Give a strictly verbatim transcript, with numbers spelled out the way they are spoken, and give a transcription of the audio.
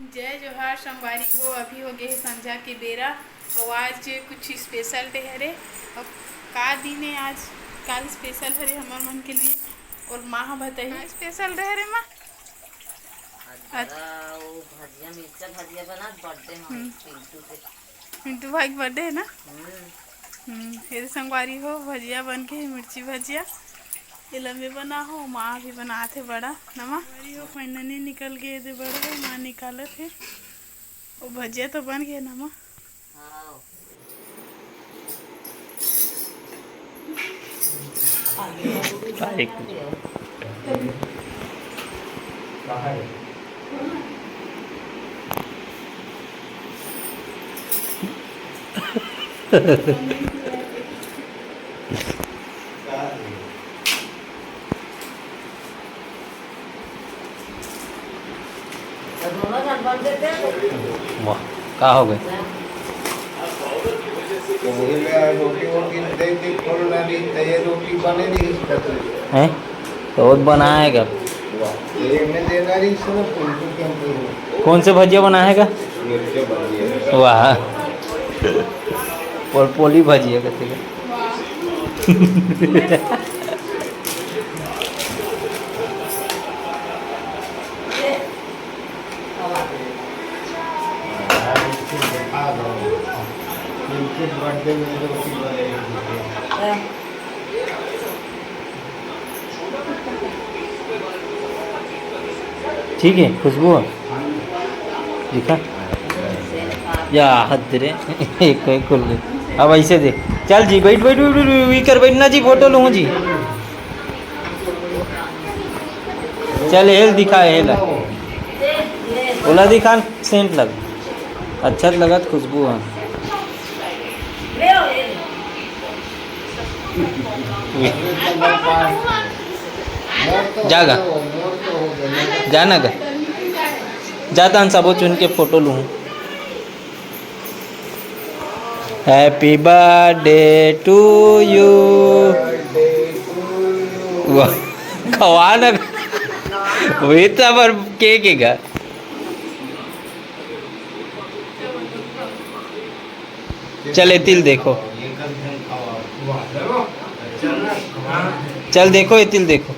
जय जोहार संगवारी हो, अभी हो गे हे संझा के बेरा। अउ आज कुछ स्पेशल डे हरे। अब का दिन हे आज, का स्पेशल हरे हमर मन के लिए? अउ माँ ह बताही, का स्पेशल डे हरे माँ? आज आज बड़ा वो भजिया, मिर्चा भजिया बना, बर्थडे में हम्म। पिंटू के। पिंटू भाई के बर्थडे हे ना? हम्म। हम्म, ये संगवारी हो, भजिया बन के, मिर्ची भजिया। ये लम्बे बना हो, माँ भी बनात हे बड़ा नमा। संगवारी हो, finally निकल गे, दे बड़ा हो, माँ निकालत हे। वो भजिया तो बन गे नमा। हाँ। वाह, का हो गए? तो वही में रोटी वोटी दे के खोल ना दी, तो ये रोटी बने नहीं इसका तो। हैं? तो वो बनाएगा। वाह, ये में देना नहीं इसको, फुलकू के हम तो। कौन से भजिया बनाएगा? मिर्चे भजिया। वाह, पोलपोली भजिया कहते हैं। ठीक है, खुशबू है। दिखा। या हद रे। एक, एक खोल ले। अब ऐसे दे। चल जी, बैठ, बैठ, बैठ, बैठ, बैठ, कर बैठना जी, फोटो लूँ जी। चल, हेल दिखा, हेल। ओला दिखा, सेंट लग। अच्छा लगत खुशबू है। जागा। जाना गा। जाता हम सबो चुन के फोटो लूँ। Happy birthday to you। वाह, खवा ना। वही तो हमार केक है गा। चल, ये तिल देखो। चल, देखो, ये तिल देखो।